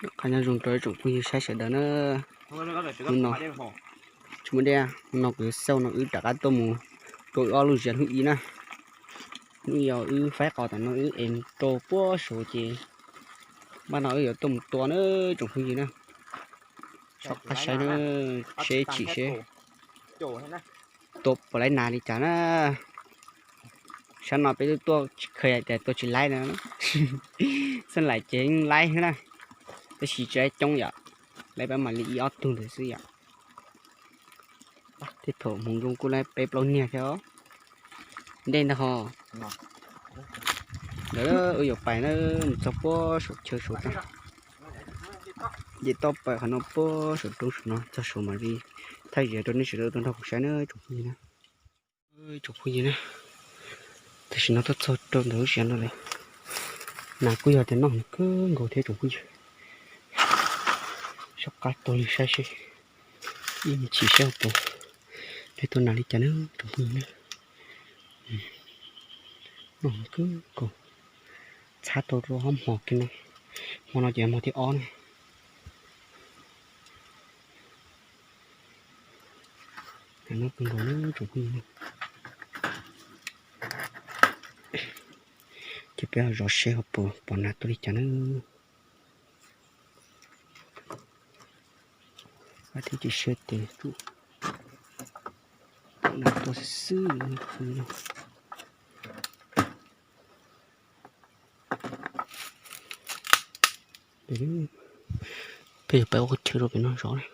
Qhov nyob zoo rau tsoom phooj ywg saib sawv daws na. Hnub no tsis muaj dej, hnub no kuv yuav xauj no wb rov qab tuaj mus tua wb ob lub ziav hnub ib na. Hnub ib wb faib qos tam no wb es rau puag saud ces npaj no wb yuav tuaj mus tua na tsoom phooj ywg na. Soj qab saib na, seb chim seb tua puas laib nas li cas na. Sab no peb twb tuaj tsis kheev tias tua tsis laib no, xeeb laim ces yeej laib xwb na. Tab sis tsis laib coob yom, laib pab mam li ib ob tug ntawd xwb yom. Tej thaum hmoov zoo kuj laib peb plaub niag thiab. Ntej ntag ho. Ntawd wb yuav pais na, mus txog puag saum chaw saud tag. Ces toj pais qhov no puag saum roob saum no txog saud mam li thaij ziav rau nej sawv daws tau nrog kuv saib na tsoom phooj ywg na. Tsoom phooj ywg na, tam sim no tuaj txog rau ntawm lub ziav no lawm. Nas kuj yog tias noj heev kawg nkaus thiab tsoom phooj ywg. Soj qab tuaj li saib seb, ib me chim seb puas, peb tua nas li cas na tsoom phooj ywg na. Noj heev kawg nkaus, txhab tau rau hmo kiag no, hmo no ces hmo thib ob na. Noj kawg nkaus na tsoom phooj ywg na. Ces peb zov seb ho puas pom nas tuaj li cas na. Ab thiab ces siab ces tsuj pom nas tuaj xwb xwb no. Peb yog peb ua qhov chaw rau pem no zov na.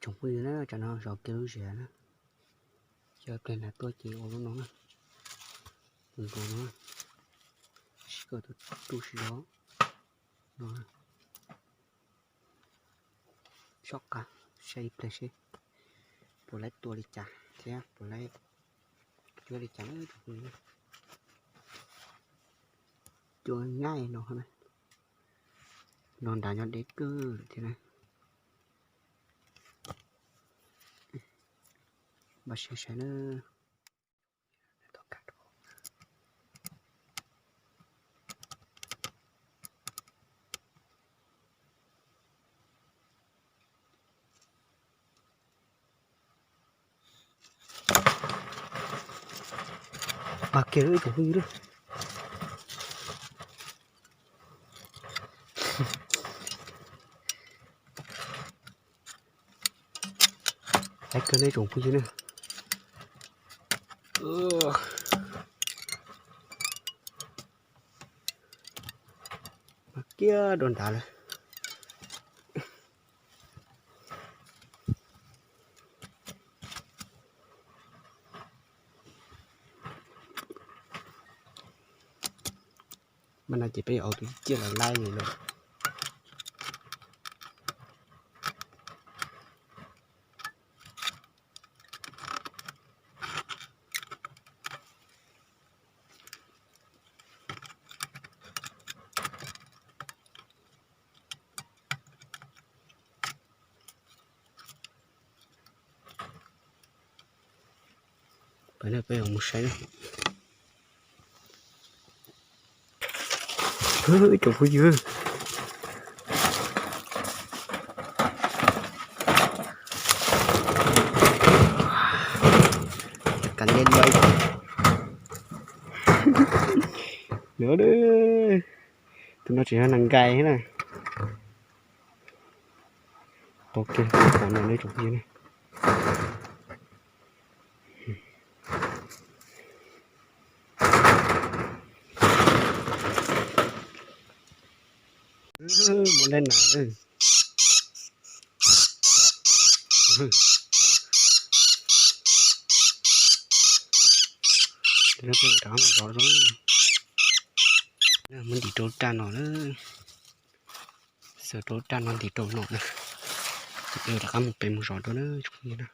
Tsoom phooj ywg na, tsam no zov kiag lub ziav na. Xyov pliag nas tuaj ces ua lub no na. Nkaus no, sib koj tus rub sib zov no. Soj qab saib ib pliag seb puas laib tua li cas thiab puas laib cuab li cas na tsoom phooj ywg. Cuab nyab no, no nrad nyob deb kawg lawm thiab na. Npaj siab saib na. Pas kiag lawm ib tsoom phooj ywg. Hais kawg nej tsoom phooj ywg na. Pas kiag dua nrad lawm. Mas no ces peb yuav ua tus ciaj los laib li lawm. Peb, peb mus saib na. Ib tsoom phooj ywg, kav liam lua ib tsoom. Tus no tseem yog nas nkais thiab na. Tau kiag qhov no ib tsoom phooj ywg na. Muaj dej nas. Rov mus zov, muab ntim rau raj no na. Xaws rau raj no ntim rau no na. Rov qab mus pem mus zov dua na tsoom phooj ywg na.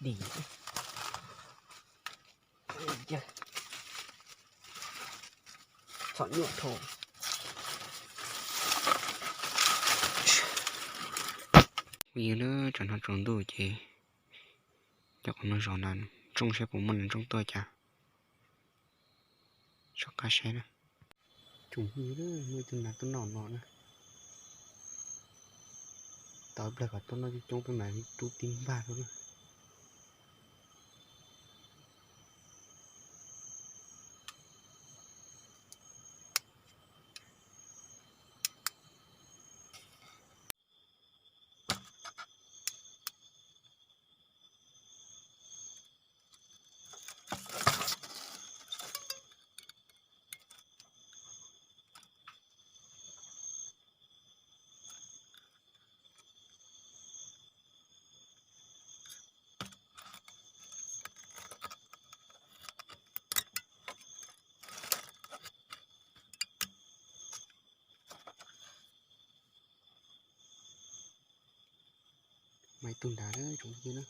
dim. Txom nyuaj dhau. Phooj ywg na, tsam no tsaus ntuj ces cov qhov no zos na, ntsooj saib puas muaj nas ntsooj tuaj cas. Soj qab saib na. Tsoom phooj ywg, muaj ib tug nas tuaj noj no na. Tau ib plag kom tuaj noj coob coob, tus nas rub tib npag rau na. Mas ib tug nrad na tsoom phooj ywg na.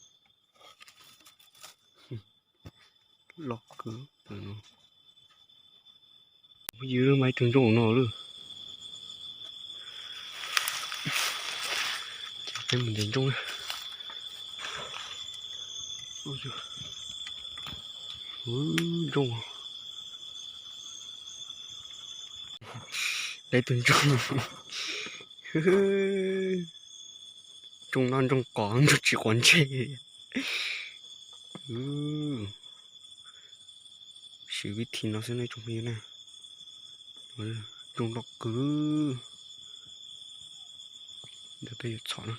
Loj kawg. Phooj ywg, mas ib tug ntsooj no lawm. Ces peb mus ntes ntsooj na. Ntsooj. Lawv ib tug ntsooj. Ntsooj noj ntsooj qos, ntsooj tsis quav ntsej. Siv vib thi no xwb ne tsoom phooj ywg na. Ntsooj loj kawg. Ntawd peb yuav txhom na.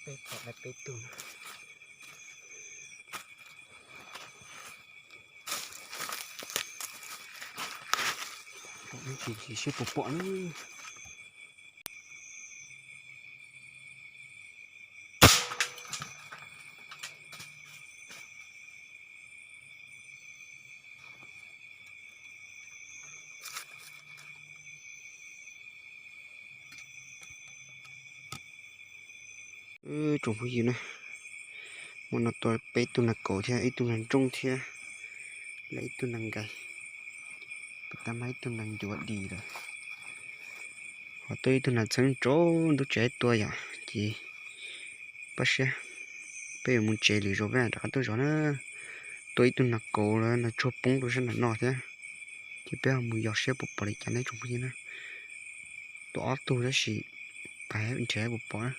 Peb pom peb tug. Pom me ntsis ces seb puas pom na. Tsoom phooj ywg na, muaj no tua peb tug nas kaum thiab ib tug nas nrooj thiab, lawv ib tug nas nkais, puas tab mas ib tug nas ncuav dis lawm. Ho tuaj ib tug nas txheeb rau ntug tsev tua yom, ces pab siab. Peb yuav mus tsev lwm zaus peb mam rov qab tuaj zov na. Tuaj ib tug nas kaus los nas tsuag poob rau sab nram no thiab, ces peb ho mus yos saib puas pom li cas nej tsoom phooj ywg na. Tuaj ob tug tab sis pab nrhiav puas pom na.